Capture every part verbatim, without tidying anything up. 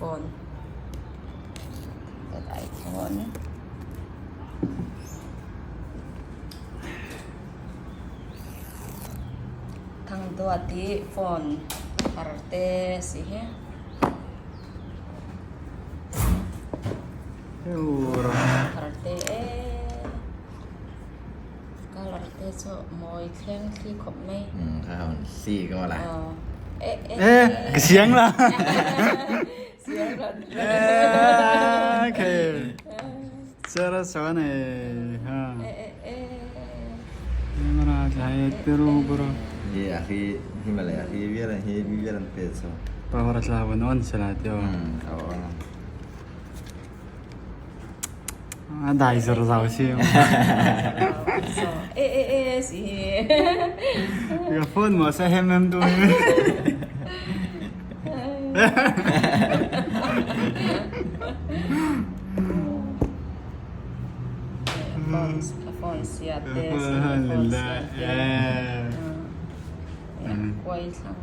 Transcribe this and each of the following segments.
Phone. That iPhone. Thang tua ti phone. Harte si he. Harte e. Color te chu mawi thleng thli khawp mai. Hmm, kha hon si ka wala. Oh. Eh, eh, eh, eh. Ka siang la. Siang la. Eh, okay. Sara sawan e, ha. Eh, eh, eh. Mara jai teru bro. Ye, akhi, hi mala, akhi biaran, hi biaran pe so. Pa hora sa wan on sala tio. Hmm, awan. A dai zor zau si. So, eh, eh, eh, si. Ka phone mo sa hem hem tu. Phone, phone siate, phone siate. Eh. Eh, kuai sang.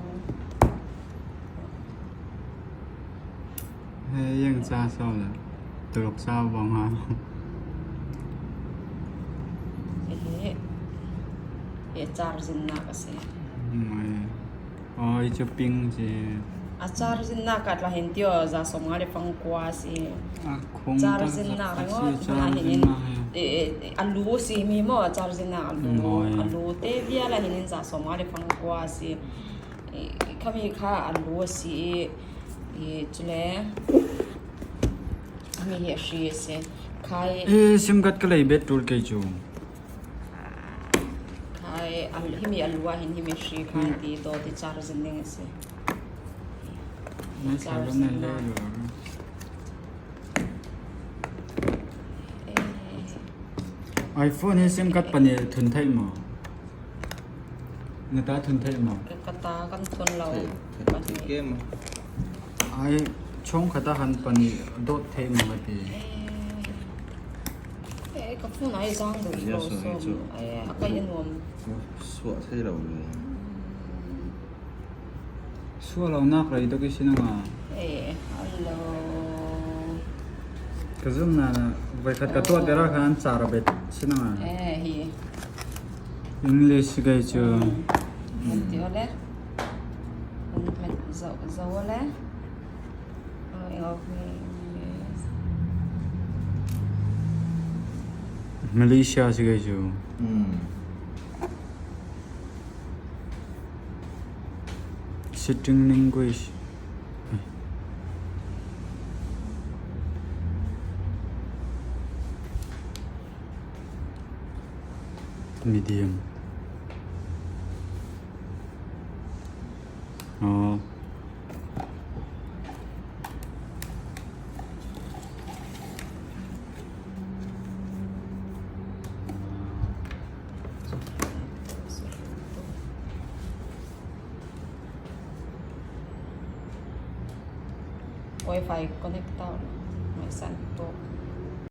He yang cha so la. Tulok sa bang ha. He, he. He charging na ka se. Mai. Oi, chu ping si. A charging na ka tla hin tio, za som nga le fang kua si. A khong ta charging na ka ngot si, na hin. Charging na he. E, e, a lu si mi mo, charging na a lu. Mai. A lu te bia la hin za som nga le fang kua si. E, khami kha a lu si. E, chule. Khami hi a hri si. Khai. E, sim card ka lei bet tul kei chu. Khai, a, himi a lu a hin himi hri khai ti to ti charging ding si. Mai charging na. E. iPhone hi sim card pani thun thei mo. Na ta thun thei mo. Ka ta kan thun lo. Thei, thei, thei ke mo. Ai, chong khat a han pani dot thei mo ti. Eh, eh, ka phone ai zang do lo so. Ai, a kai nuam. Suah thei lo le. Suah lo nak rei to ki sinanga. Eh, hello. Ka zum na, vai khat ka tuat dera khan chara bet sinanga. Eh, hi. English gai chu. Ti ole. Zo, zo ole. Malaysia si gai chu. Hmm. Sitting language. Medium. Oh. Wi-Fi connect tau. Mai san to.